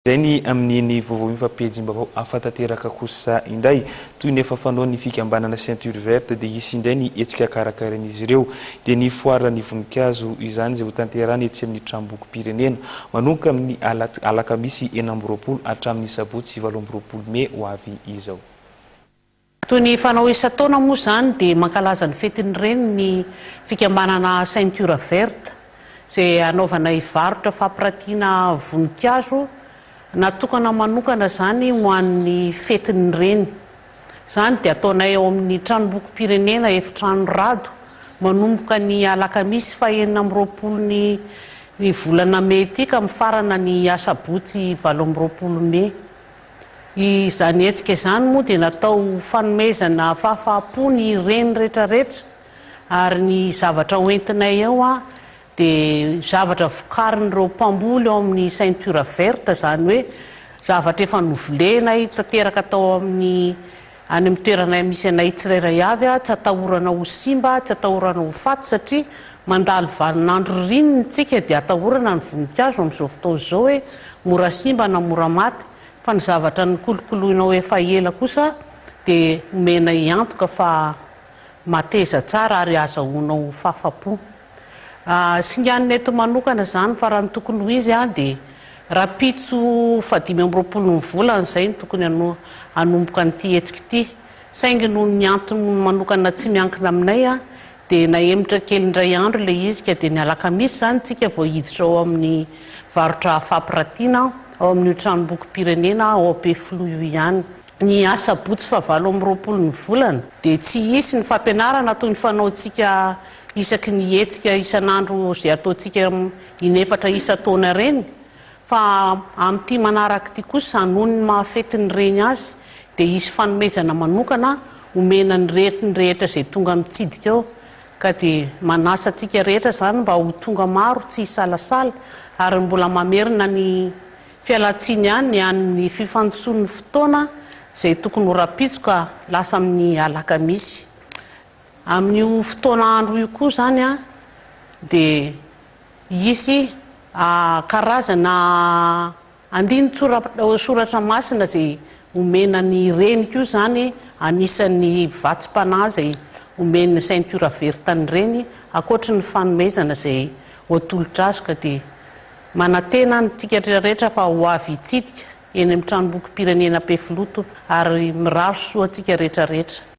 Izay ny amin'iny vaovao iny fa pejim-baovao hafa tanteraka kosa indray. Toy ny efa fanaon'ny fikambanana Ceinture Verte dia hisy indray ny hetsika karakarain'izy ireo. Dia ny foara ny voninkazo izany izay hotanterahina etsy amin'ny tranombokim-pirenena manomboka amin'ny alakamisy 26 hatramin'ny sabotsy 28 mey ho avy izao. Toy ny fanao isan-taona moa izany dia mankalaza ny fetin'ny reny ny fikambanana Ceinture Verte izay hanaovanay varotra fampiratiana voninkazo natokana manokana izany ho an'ny fetin'ny reny. Izany dia ataonay ao amin'ny tranombokim-pirenena efitrano Rado manomboka ny alakamisy faha 26 ny volana mey ity ka mifarana ny asabotsy 28 mey. Izany hetsika izany moa dia natao ho fanomezana fahafaham-po ny reny rehetrarehetra ary ny zavatra hoentinay eo dia zavatra vokarin'ireo mpamboly ao amin'ny Ceinture Verte, izany hoe zavatra efa novolenay tanteraka tao amin'ny any amin'ny toerana misy anay tsirairay avy, tsy atahorana ho simba, tsy atahorana ho faty satria mandalo vaninandro ririnina isika dia atahorana ny voninkazo amin'izao fotoana izao hoe mora simba na mora maty, fa ny zavatra nokolokoloinao efa ela kosa dia omenay antoka fa mateza tsara ary azahoanao fafa-po. Singanina eto manokana izany fa raha ny tokony ho izy dia rahampitso faha 25 ny volana izay no tokony hanomboka an'ity hetsika ity, saingy noho ny antony manokana tsy miankina aminay dia nahemotra kely indray andro ilay izy ka dia ny alakamisy izany tsika vao hiditra ao amin'ny varotra fampiratiana ao amin'io tranombokim-pirenena ao Ampefiloha io ihany. Ny asabotsy faha 28 ny volana dia tsy hisy ny fampianarana toy ny fanaontsika isaky ny hetsika isan'andro izay ataontsika inefatra isan-taona ireny, fa amin'ity manaraka ity kosa noho ny mahafety ny reny azy dia hisy fanomezana manokana omena ny rehetra izay tonga mitsidika eo, ka dia manasa antsika rehetra izany mba ho tonga maro tsy hisalasala, ary mbola mamerina ny fialantsiny ihany ny an'ny fifandisoan'ny fotoana izay tokony ho rahampitso ka lasa amin'ny alakamisy. Amin'io fotoana andro io koa izany dia hisy karazana andinin-tsoratra masina izay omena ny reny koa izany, anisan'ny vatsim-panahy izay omen'ny Ceinture Verte ny reny, ankoatry ny fanomezana izay ho atolotra azy, ka dia manantena antsika rehetra fa ho avy hitsidika eny amin'ny tranombokim-pirenena Ampefiloha tompoko ary mirary soa antsika rehetra rehetra.